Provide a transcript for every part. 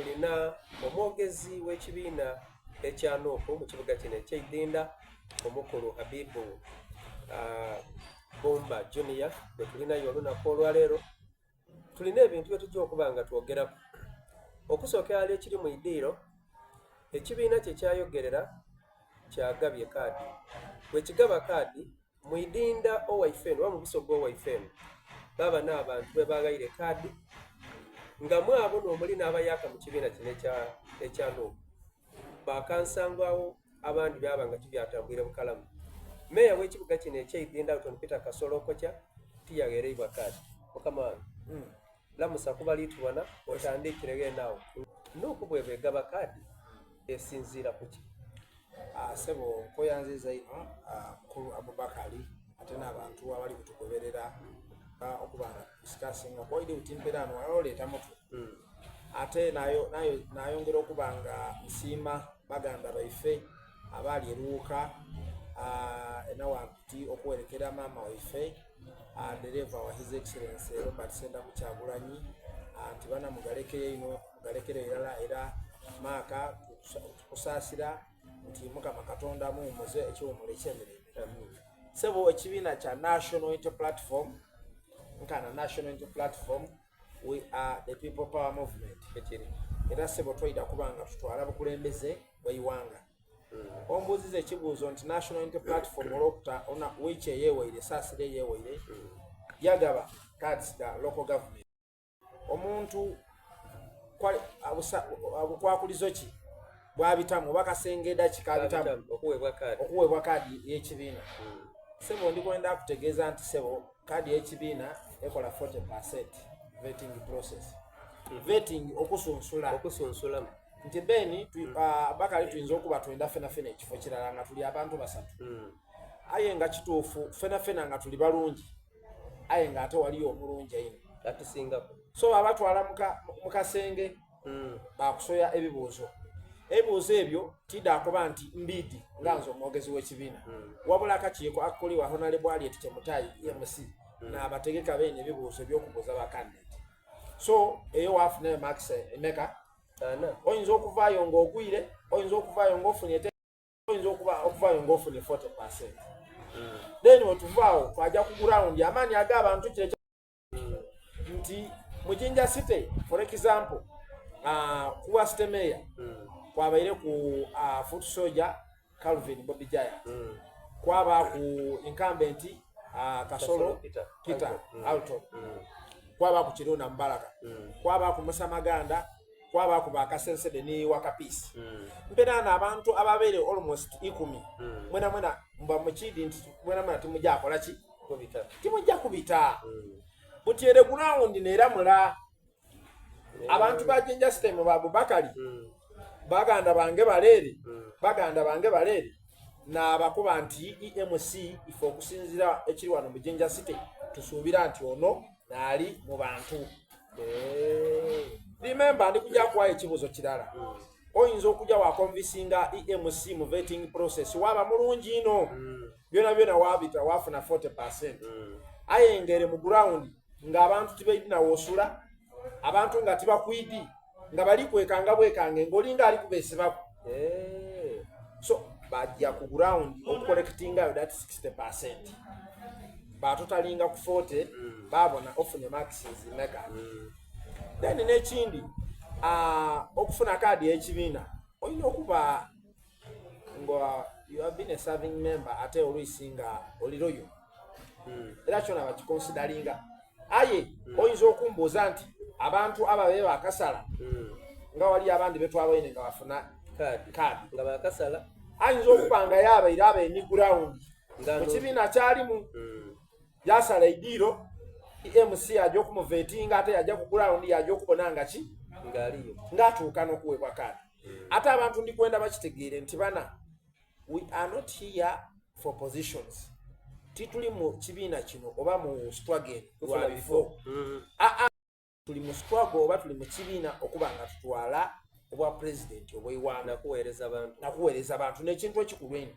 Tulina omwogezi w'ekibiina ekya Nup mu kibuga kino eky'eidhindha omukulu Habibu ah, Bumba Junior gwe tulinayo olunaku olwaleero. Tulina ebintu bye tujja okuba nga twogeraku. Okusookera ghala ekiri mu idiiro, ekibiina kye kyayogerera kyagabye kaadi. Bwekigaba kaadi, Mu idinda owaife eno oba mu Busoga owaife eno baba n'abantu be baghaire kaadi nga mu abo n'omuli n'abayaaka mu kibiina kino ekya ekya Nup. Bakansango agho abandi byaba nga tibyatambwire bukalamu. Meeya w'ekibuga kino eky'e Idinda Alton Peter Kasolo Okocha tiyaghereibwa kaadi. Mukama wange lamusa ku bali tubona otandiikire gheene agho. Nup bw'eba egaba kaadi esinziira ku ki? Ah, sebo nkweyanziza inho ah, mukulu Abubakari ate n'abantu abali kutugoberera ah, okuba nga discussinga kuba oidhi buti mperaano wala oleeta mutwe hmm. ate nayongera okuba nga nsiima baganda baife abaali eruwuka enawampiti okuwerekera maama waife dereva wa His Excellency Robert Sentamu Kyagulanyi nti bana mugalekeyo inho mugalekere irala era maaka Tukusaasira nti Mukama Katonda amuwumuze ekiwumulo eky'emirembe. Sebo ekibiina kya National Unity Platform nkana National Unity Platform we are the people power movement Ekiri. era sebo twaida kuba nga tutwala bukulembeze bw'eighanga. Hmm. Ombuuziza ekibuuzo nti National Unity Platform olwokuta ona wiiki eyewaire saasira eyewaire yagaba cards dha local government. Omuntu bukwakulizo ki bwabitamu oba kasengeda ki kabitamu okuweebwa kaadi y'ekibiina hmm. Sebo ndi kwenda kutegeeza nti sebo kaadi y'ekibiina ekola 40 percent vetting process hmm. Vetting okusunsula okusunsulamu nti beni hmm. ah, bakali tuyinza okuba twenda fenafena ekifo kirala nga tuli abantu basatu aye nga kituufu fenafena nga tuli balungi aye nga ate waliyo omulungi einho atusingaku so babatwala mu kasenge hmm. bakusoya ebibuuzo ebibuuzo ebyo tidakuba nti mbiidi nga nze omwogezi w'ekibiina hmm. wabula akakiiko akakuliwa Honorable Harriet Chemutai EMC hmm. n'abategeka beene ebibuuzo ebyokubuuza ba candidate so eyo wafunayo marks emeka oyinza okuvaayo ng'ogwire oyinza okuvaayo ng'ofunye oyinza okuba okuvaayo ng'ofunye 40 percent hmm. Then wetuvaawo twajja ku ground amaanyi ag'abantu kire nti mu Jinja City for example uh, kuwa city mayor hmm. kwabaire ku uh, foot soldier Calvin Bobby Giant hmm. kwaba ku incumbent uh, Kasolo Peter, Peter mm. Alton mm. kwaba ku Kirunda Mubaraka mm. kwaba ku Musa Maganda kwabaaku ba Kasensede ni Wakapiisi mm. Mpera abantu ababeere almost ikumi mm. mwena mwena mba mukidi nti mwena mwena timujja akola ki timujja kubita mm. Butyere ground neramula abantu ba Jinja System ba Abubakari mm. baganda bange baleere mm. baganda bange baleere nabakuba nti EMC ife okusinzira ekiri wano mu Jinja City tusuubira nti ono naali mu bantu eh. Remember ndi kujja kuwayo ekibuzo kirala hmm. Oyinza okujja wakonvisinga EMC mu vetting process waba mulungi ino hmm. Byona byona wabita wafuna 40 percent hmm. Aye ngere mu ground ng'abantu tibaidi nawoosula abantu nga tibakwidi nga bali kwekanga bwekange ng'olinga ali kubesibaku eh. So bajja ku ground okukollectingayo that 60 percent batotalinga ku 40 mm. Babona ofunye marks meka mm. Then n'ekindi uh, okufuna kaadi y'ekibiina olina okuba nga you have been a serving member ate oluyisi nga oli loyo mm. Era kyona bakikonsidalinga aye mm. oyinza okumbuuza nti abantu ababe bakasala mm. nga wali abandi betwabaine nga bafuna kaadi nga bakasala ayinza okuba nga yabaire aba eni ground mu kibiina kyalimu mm. Yasala eidiiro mc aja okumuvetinga ate yaja ku ground yaja okubona nga ki ng'atuuka n'okuweebwa kaadi mm. Ate abantu ndikwenda bakitegeere nti bana we are not here for positions tituli mu kibiina kino oba mu struggle lwa bifo mm. Aa tuli mu struggle oba tuli mu kibiina okuba nga tutwala obwa president obweiwanga nakuweereza bantu n'ekintu ekikulu eno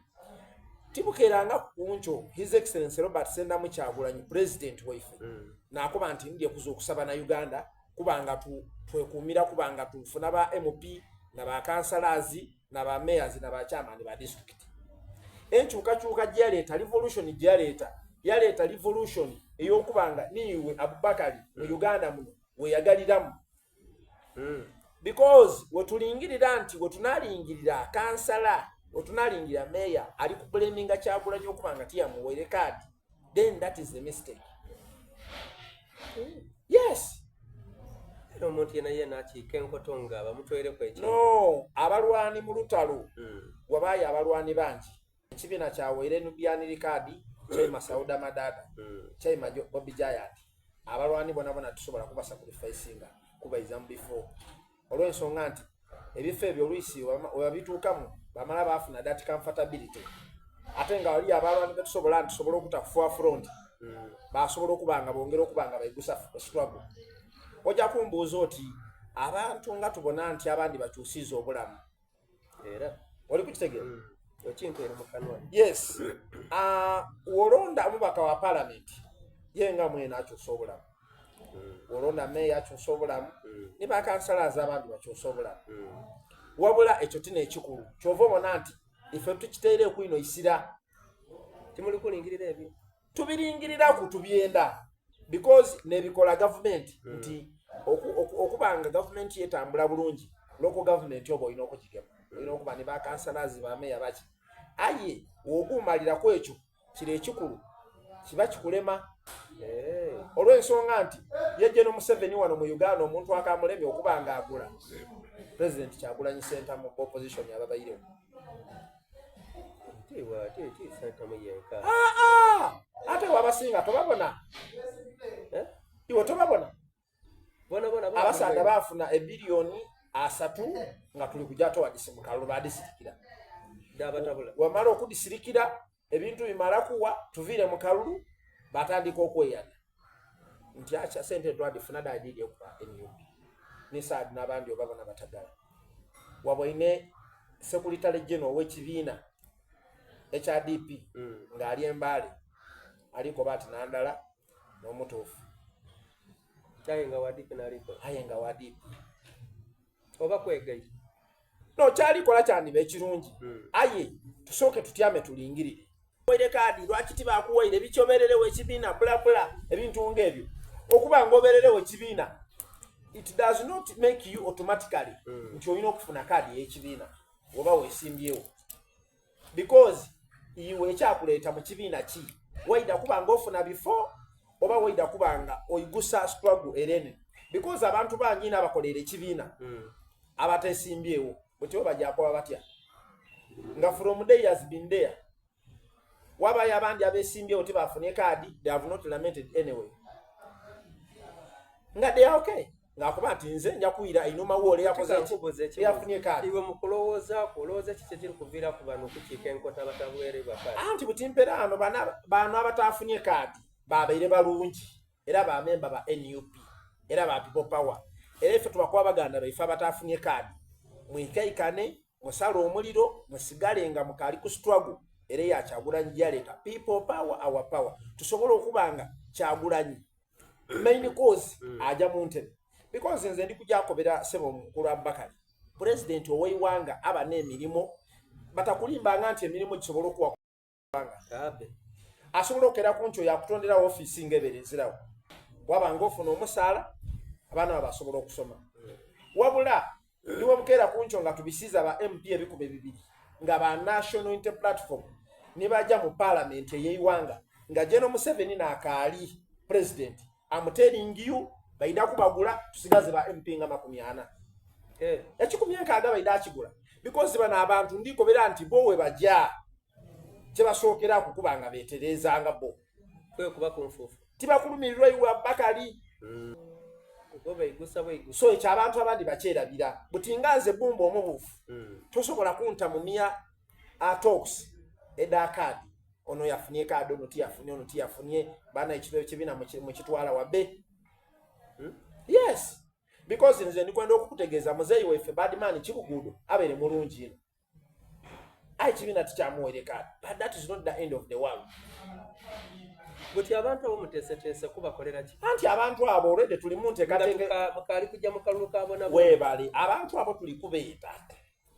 tibukeeranga kunkyo His Excellency Robert Sendamu Kyagulanyi president waife mm. nakuba nti ndye kuza okusaba na Uganda. kuba nga twekuumira kuba nga tufuna ba MP na ba councillors na ba mayors na ba chairman ba district. Enkyukakyuka gye yaleeta, revolution gye yaleeta, yaleeta revolution ey'okuba nga niiwe Abubakari mu Uganda muno weyagaliramu. Because wetulingirira nti wetunalingirira kansala, wetunalingirira meya ali kublaminga Kyagulanyi okuba nga tiyamuweere kaadi, then that is a mistake. Yes. Era omuntu yena yena akiika enkoto nga bamutweireku ekintu. No, abalwani mu lutalo wabaayo abalwani bangi. Ekibiina kyaweire Nubian Kaadi, kyaima Sauda Madada, kyaima Bobby Giant. Abalwani bona bona tusobola kuba sacrificinga kubaiza mu bifo olw'ensonga nti ebifo ebyo oluisi webabituukamu bamala bafuna that comfortability, ate nga wali abalwani betusobola nti tusobola okuta ku front basobola okuba nga bongera okuba nga baigusa struggle. Ojja kumbuuza oti abantu nga tubona nti abandi bakyusiza obulamu era oli kukitegeera? Okinteere mu kanwa. Yes, wolonda omubaka wa parliament ye nga mwene akyusa obulamu, wolonda meeya akyusa obulamu, ne bakansalazi abandi bakyusa obulamu. Wabula ekyo tina ekikulu kyova obona nti ife tukiteere kwino isira Timuli kulingirira ebyo? Tubiringiriraku, tubyenda because nebikola gavumenti nti okuba nga gavumenti yetambula bulungi, local government oba olina okugigema, olina okuba ne bakansalazi, bameeya baki, aye wogumaliraku ekyo kiro ekikulu kiba kikulema olw'ensonga nti ye General Museveni wano mu Uganda omuntu akamulemye okuba nga agula President Kyagulanyi Ssentamu opposition ababairewo. Tiwa ti ti Ssentamu yenka. Ah, ah! Ate wabasinga tobabona? Eh? Iwe tobabona? Bona bona bona. Abasaadha bafuna ebiliyoni 30 nga tuli kuja towadisi mu kalulu badisirikira. Dabatabula. Wamala okudisirikira ebintu bimala kuwa tuviire mu kalulu batandika okweyana nti acha sente twadifuna dadidi okuba NUP ne saad n'abandi oba bona batagala. Wabwaine secretary general ow'ekibiina ekya DP ng'ali embaale aliko baati nandala n'omutuufu. Aye nga wa DP naliko. Aye nga wa DP. Oba kwegayi. No, kyalikola kyandiba ekirungi, aye tusooke tutyame tulingirire. Waire kaadi lwaki tibakuwaire bikyobererewo ekibiina bulabula ebintu ng'ebyo okuba nga obererewo ekibiina, it does not make you automatically nti olina okufuna kaadi ey'ekibiina oba weesimbyewo, because iwe ekyakuleeta mu kibiina ki waida kuba nga ofuna bifo oba waida kuba nga oigusa struggle erene, because abantu bangi n'abakolera ekibiina abatesimbyewo bwetyo bajakuba batya nga from day has been there. Wabayo abandi abesimbyewo tibafunye kaadi, they have not lamented anyway, nga they are okay, ng'akuba nti nze nja kuyira einuma woole yakoze ki Nkubuuza ekibuuzo. Yafunye kaadi. Iwe mu kulowoozaako olowooza kiki ekiri kuviiraku bano okukiika enkota abatabwerebwa kaadi? Anti butimperaano bano abatafunye kaadi babaire balungi era bamemba ba NUP era ba People Power, era ife tubakuba baganda baife abatafunye kaadi, mwikaikane, musale omuliro, musigale nga mukaali ku struggle era eya Kyagulanyi gyaleeta People Power our power, tusobole okuba nga Kyagulanyi main cause aja mu ntebe, because nze ndi kujakobera sebo omukulu Abubakari, pulezidenti ow'eiwanga aba n'emirimu, batakulimbanga nti emirimu gisobola okuwa Kaabe. Asobola okukera ku nkyo yakutondera ofiisi ng'ebeerezerawo, waba nga ofuna omusaala, abaana baba basobola okusoma. Wabula niwe bukeera ku nkyo nga tubisiza ba MP 2000 nga ba National Unity Platform ne bajja mu paalamenti ey'eiwanga nga General Museveni n'akaali president, am telling you, baida kubagula tusigaze ba MP nga 40. 160 baida akigula, because bano abantu ndikobera nti bo we bajja kyebasookera kukuba nga beetereezanga bo. Kwekuba ku nfuufu. Tibakulumirirwa iwe Abubakali. Bo beigusa bweigusa. So ekyo abantu abandi bakyerabira buti nga nze Bumba omubuufu tosobola kunta mu mia talks eda kaadi, ono yafunye kaadi, ono tiyafunye, ono tiyafunye, baana ekiro ekibiina mukitwala wabe. Yes, because nze ndikwenda okukutegeeza muzeeyi waife Badman Kibuguudo abeere mulungi ino, aye ekibiina tikyamuweere kaadi, but that is not the end of the world. Buti abantu abo muteeseteese kubakolera ki? Anti abantu abo already tuli mu nteekateeka. Mukaali kujja mu kalulu ka bona bona. Weebale. Abantu abo tuli kubeeta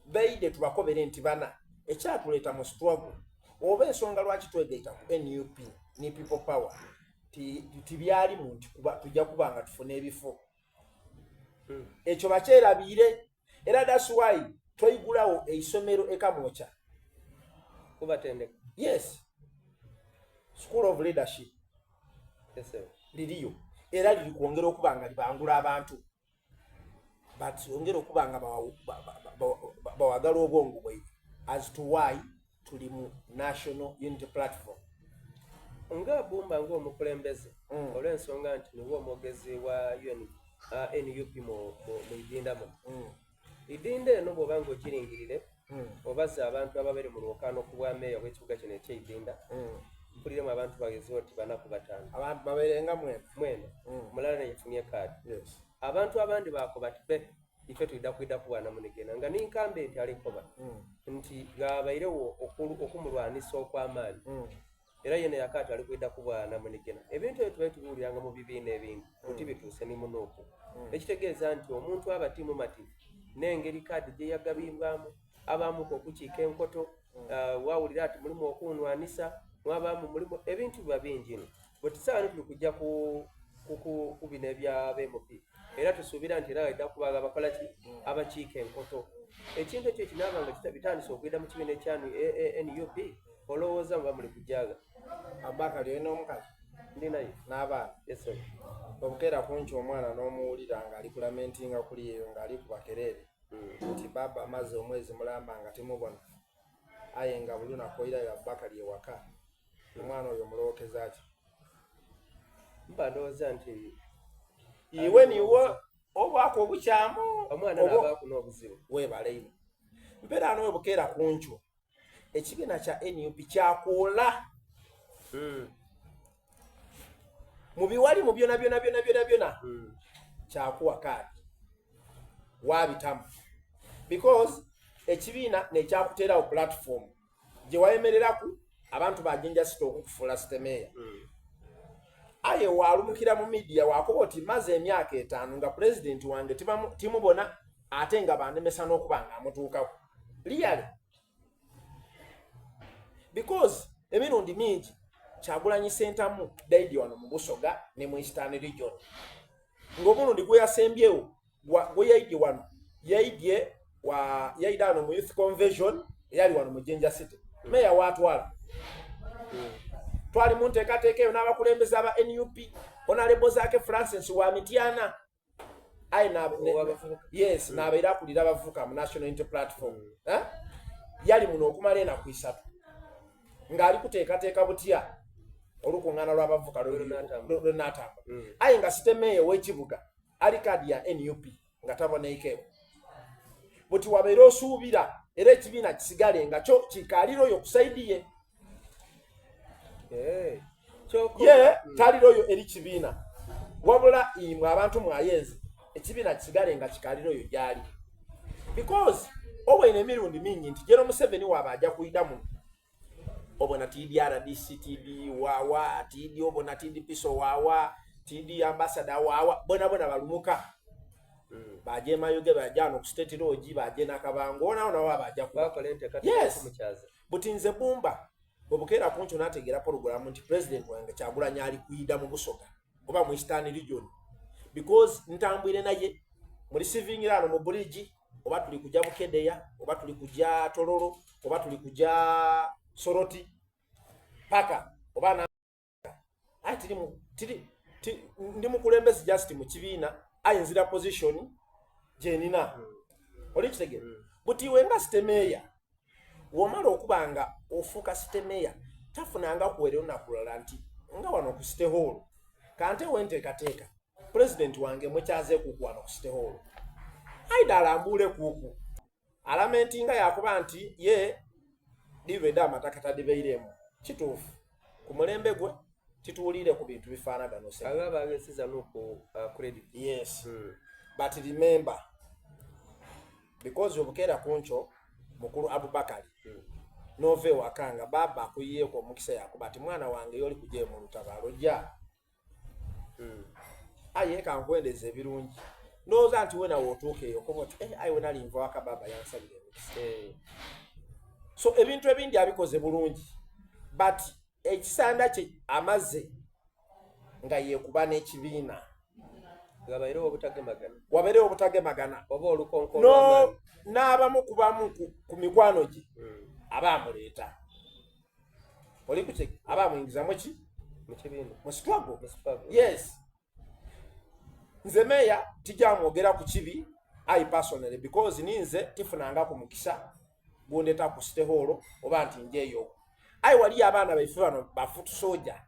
baidhe tubakobere nti bana ekyatuleeta mu struggle oba ensonga lwaki twegaita ku nup ne people power tibyalimu nti tujja kuba nga tufuna ebifo. Ekyo bakyerabiire era that's why twaigulawo eisomero e Kamwokya. Kubatendeka. Yes. School of Leadership. Yes, sir. Liriyo era liri kwongera okuba nga libangula abantu batongere okuba nga bawagala obwongo bwaibwe as to why tuli mu National Unity Platform. Nga Bumba ng'omukulembeze olw'ensonga nti niwe omwogezi wa UN, NUP mu Idinda muno. Idinda eno bw'oba ng'ogiringirire obaze abantu ababaire mu lwokaano ku bwa meeya bw'ekibuga kino eky'e Idinda mpuliremu abantu bageze oti bana ku bataano. Abantu babeerenga mwena. Mwena. Mulala naye yafunye kaadi. Yes. Abantu abandi baakoba ati be ife twidha kwidha ku bwanamunigina nga ni nkambe nti alikoba nti ghabairewo okumulwanisa okw'amaani. Era yena yakaati ali kwidha ku bwanamunigina. Ebintu ebyo tubaire tubiwuliranga mu bibiina ebindi buti bituuse ni mu Nuupu. Ekitegeeza nti omuntu aba ti mumativu n'engeri kaadi gye yagabibwamu, abaamuku okukiika enkoto, wawulira ati mulimu okunwanisa, mwabaamu mulimu ebintu biba bingi inho. Buti sawa eno tuli kujja ku bino ebya MP era tusuubira nti era baidha kuba abakola ki abakiika enkoto. Ekintu ekyo kinaaba nga bitandise okwidha mu kibiina ekya NUP, olowooza muba muli kujaaga? Abubakari olina omukazi? Ndi naye. N'abaana? Yes sir. Obukeera kunki omwana n'omuwulira ng'ali kulamentinga kuli eyo ng'ali kuba kereere nti baaba amaze omwezi mulamba nga timubona aye nga buli lunaku oirayo Abubakari ewaka. Omwana oyo omulowookeza ki? Mba ndowooza nti iwe niwe obwako obukyamu omwana n'abaaku n'obuzibu. Weebale inho. Mpeera ano webukeera ku nkyo ekibiina kya NUP kyakwola mu biwali mu byona byona byona byona byona kyakuwa kaadi wabitamu because ekibiina nekyakuteerawo platform gye wayemereraku abantu ba Jinja City okukufuula city mayor. Aye walumukira mu media wakoba oti maze emyaka etaano nga president wange timubona ate nga bandemesa n'okuba nga amutuukako. Really? Because emirundi mingi Kyagulanyi Ssentamu daidi wano mu Busoga ne mu Eastern Region. Ng'omulundi gwe yasembyewo gwe yaidye wano yaidye wa yaidye wano mu youth convention eyali wano mu Jinja City. Meya watwala. Twali mu nteekateeka eyo n'abakulembeze aba NUP Honorable Zaake Francis wa Mityana aye yes n'abeera akulira abavubuka mu National Unity Platform. Yali muno okumala enaku isatu ng'ali kuteekateeka butya olukuŋŋaana lw'abavubuka lw'enaatamba. Aye nga city mayor w'ekibuga ali kaadi ya NUP nga taboneikeewo. Buti wabeera osuubira era ekibiina kisigale nga kyo kikaalira oyo ku saidi ye. Ye talira oyo eri kibiina wabula imwe abantu mwayenze ekibiina kisigale nga kikaalira oyo gyali. Because obwene emirundi mingi nti General Museveni waaba ajja kwida muno obona TD RDC TD wawa TD obona TD Piso wawa TD Ambassador wawa bona bona balumuka baje Mayuge baje ano ku State Lodge baje Nakabango ona ona wa baja ku yes buti nze Bumba bwebukeera kuncho nategeera program nti president wange Kyagulanyi ali kwida mu Busoga oba mu Eastern Region because ntambwire naye mu receiving ano mu bridge oba tuli kuja Bukedeya oba tuli kuja Tororo oba tuli kuja Soroti paka oba na aye tiri mu tiri ndi mukulembeze just mu kibiina aye nzira position gye nina. Oli kitegere? Buti iwe nga city mayor womala okuba nga ofuuka city mayor tafunanga kuwera olunaku lulala nti nga wano ku city hall kante wenteekateeka president wange mukyaze kuku wano ku city hall aida alambuule kuku alamentinga yakuba nti ye dibe amataka tadibeiremu kituufu ku mulembe gwe tituwulire ku bintu bifaanagana. Yes. But remember because obukeera ku nkyo mukulu Abubakari. N'ova ewaka nga baaba akuyiyeeku omukisa yaakuba ati mwana wange y'oli kuja eyo mu lutabaalo ja. Hmm. Aye ka nkwendeze ebirungi. Ndowooza nti wena w'otuuka eyo okoba oti eh, aye wenali nva waka baaba yansabira emikisa. Eh. So ebintu ebindi abikoze bulungi but ekisanda kye amaze nga yekuba n'ekibiina ghabairewo obutagemagana wabeerewo obutagemagana oba olukonko n'abamu kubamu ku mikwano gye hmm. aba amuleeta oli kuki aba amuyingizamu ki mu struggle yes nze meeya tijamwogera ku kibi i personally because ninze tifunanga ku mukisa gundeta ku city hall oba nti njeyo aye waliyo abaana baife bano ba foot soldier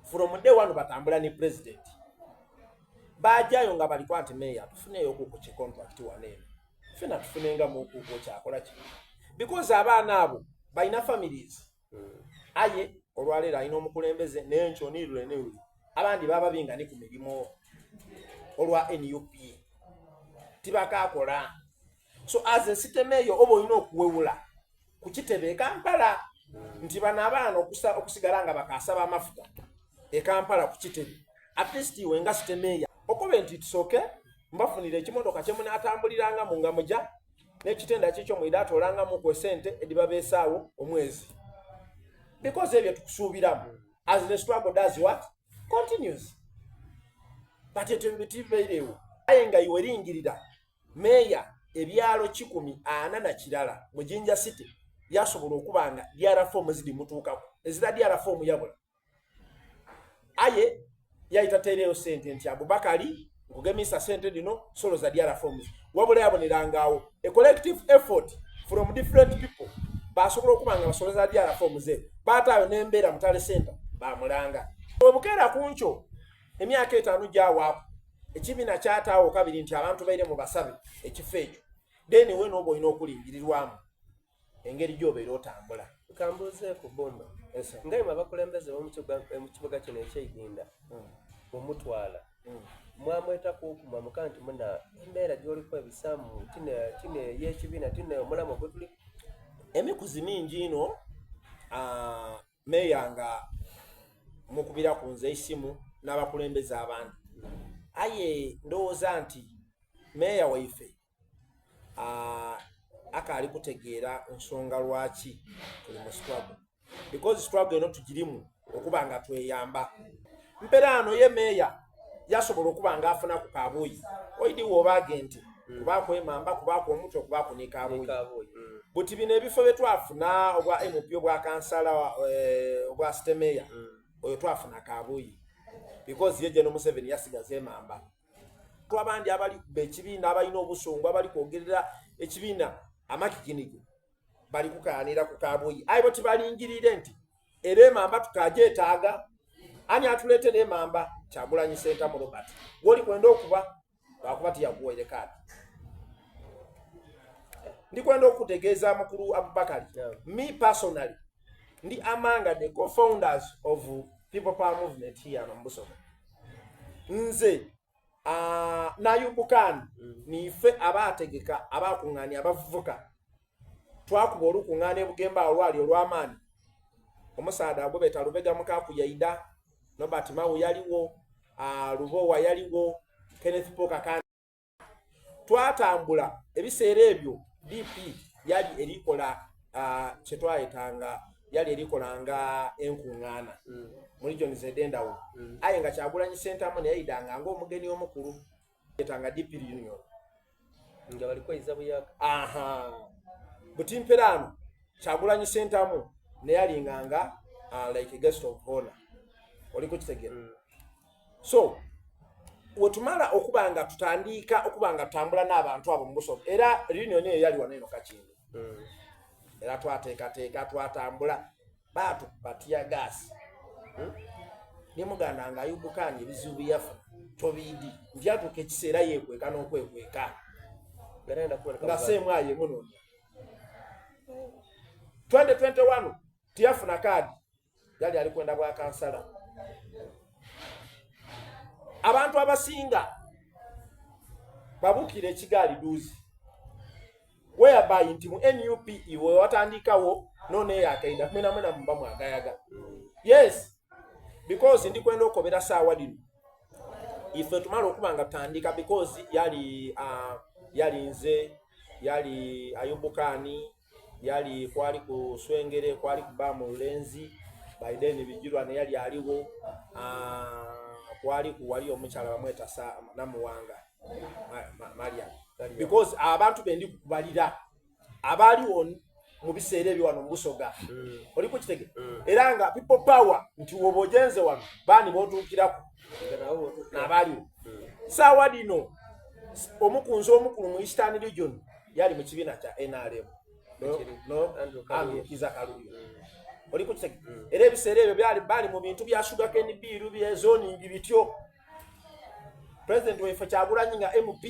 from day one batambula ni president bajayo nga bali kwanti meya tufuneyo ku ki contract wane eno fena tufunenga mu ku kyakola ki because abaana abo balina families mm. aye olwaleero alina omukulembeze nenkyo nirule nirule abandi baba binga ni ku mirimu olwa nup tibakakola so as a city mayor oba olina okuwewula ku kitebe e Kampala nti bano abaana okusigala nga bakaasaba amafuta e Kampala ku kitebe at least iwe nga city mayor okobe nti tusooke mbafunira ekimotoka kye munaatambulirangamu nga muja n'ekitenda kikyo mwida atoolangamu ku esente edibabeesaawo omwezi because ebyo tukusuubiramu as the struggle does what continues but ekyo bitibairewo aye nga iwe ringirira Meeya ebyalo 141 mu Jinja City byasobola okuba nga DR form zidhimutuukaku ezira DR form yabula aye yali tataireyo sente nti Abubakari nkugemisa sente dhino soloza DR forms wabula yaboneranga awo a collective effort from different people basobola okuba nga basoloza DR forms ezo baataayo n'embeera mutale center bamulanga obukeera ku nkyo emyaka etaano gyawaaku ekibiina kyataawo kabiri nti abantu baire mu basabe ekifo ekyo then we nooba olina okulingirirwamu engeri gyobeera otambula kambuuzeeku bomba nga imwe abakulembeze b'omu kibuga kino ekyeidinda hmm. mumutwala hmm. mwamwetakuuku mwamuka nti muna embeera gy'oliku ebisaamu tino ey'ekibiina tino omulamwa gwe tuli emikuzi mingi ino ah, meeya nga mukubira ku nze eisimu n'abakulembeze abandi aye ndowooza nti meeya waife akaali kutegeera nsonga lwaki tuli mu struggle because struggle eno tugirimu okuba nga tweyamba mperaano ye meeya yasobola okuba nga afuna ku kabuuyi oidi wobaage nti hmm. kubaaku emamba kubaaku omutwe kubaaku ne kabuuyi hmm. buti bino ebifo bye twafuna obwa mp obwa kansala eh, obwa city mayor hmm. oyo twafuna kabuuyi because ye General Museveni yasigaza emamba abandi abali bekibiina abalina obusungu abali kwogerera ekibiina amakikinigi bali kukaanira ku kabuuyi aye bo tibalingirire nti era emamba tukagyetaaga ani atuleetera emamba Kyagulanyi Ssentamu Robert gwoli kwenda okuba lwakuba tiyakuwaire kaadi ndikwenda okutegeeza mukulu Abubakari me personally ndi among the co-founders of people power movement here mu Busoga nze uh, nayubukani mm. nife abategeka abakuŋŋaanya abavubuka twakuba olukuŋŋaana ebugembe awo lwali olw'amaanyi omusaadha agwebeta Lubega Mukaku yaida Norbert Mao yaliwo uh, Lubowa yaliwo Kenneth Paul Kakande twatambula ebiseera ebyo DP yali erikola uh, kyetwayetanga yali erikolanga enkuŋŋaana mm. mu regions ed'endawulo mm. aye nga Kyagulanyi Ssentamu naye yayidanga ng'omugenyi omukulu yetanga DP reunion nga bali kweiza buyaka aha buti mperaano Kyagulanyi Ssentamu naye alinganga uh, like a guest of honor oli kukitegera mm. so wetumala okuba nga tutandiika okuba nga tutambula n'abantu abo mu Busoga era reunion eyo yali wano eno Kakindi mm. era twateekateeka twatambula baatukuba tear gas hmm? ne muganda nga ayubukanye ebizibu byeyafuna tobiidi nti atuuka ekiseera yeekweka n'okwekweka nga seemu aye munoonya 2021 tiyafuna kaadi yali ali kwenda bwa kansala abantu abasinga babuukira ekigaali duuzi. Whereby nti mu nup iwe watandikawo none yakaida mwena mwena muba mwagayaga. Yes, because ndi kwenda okobera saawa dino ife tumala okuba nga tutandika because yali uh, yali nze yali Ayubukani yali kwali ku Swengere kwali ku Bamu Lulenzi by then Bijirwa ne yali aliwo uh, kwali ku wali omukyala bamweta sa Namuwanga Mariam because abantu bendi kubalira abaaliwo mu biseera ebyo wano mu Busoga mm. oli kukitege mm. era nga people power nti woba ogenze wano baani botuukiraku abaaliwo mm. saawa dino omukunzi omukulu mu Eastern Region yali mu kibiina kya NRM Andrew Kiza Kaluyo oli kukitege era ebiseera ebyo byali bali mu bintu bya sugar cane bill byezoningi bityo president waife Kyagulanyi nga MP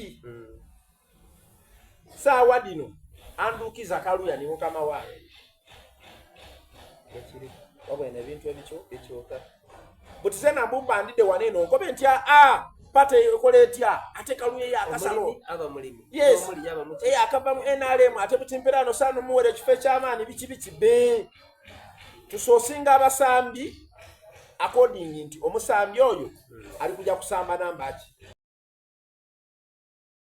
saawa dino Andrew Kiza Kaluya ni mukama wange wabwena ebintu ebikyo bikyuka buti sena mbumba ndidde wano eno nkobe nti a pate ekola etya ate Kaluya yakasalo aba mulimi yes eh akava mu NRM ate butimpera saano muwere ekifo ekyamaanyi biki biki be tusosinga abasambi according nti omusambi oyo ali kujja kusamba namba ki.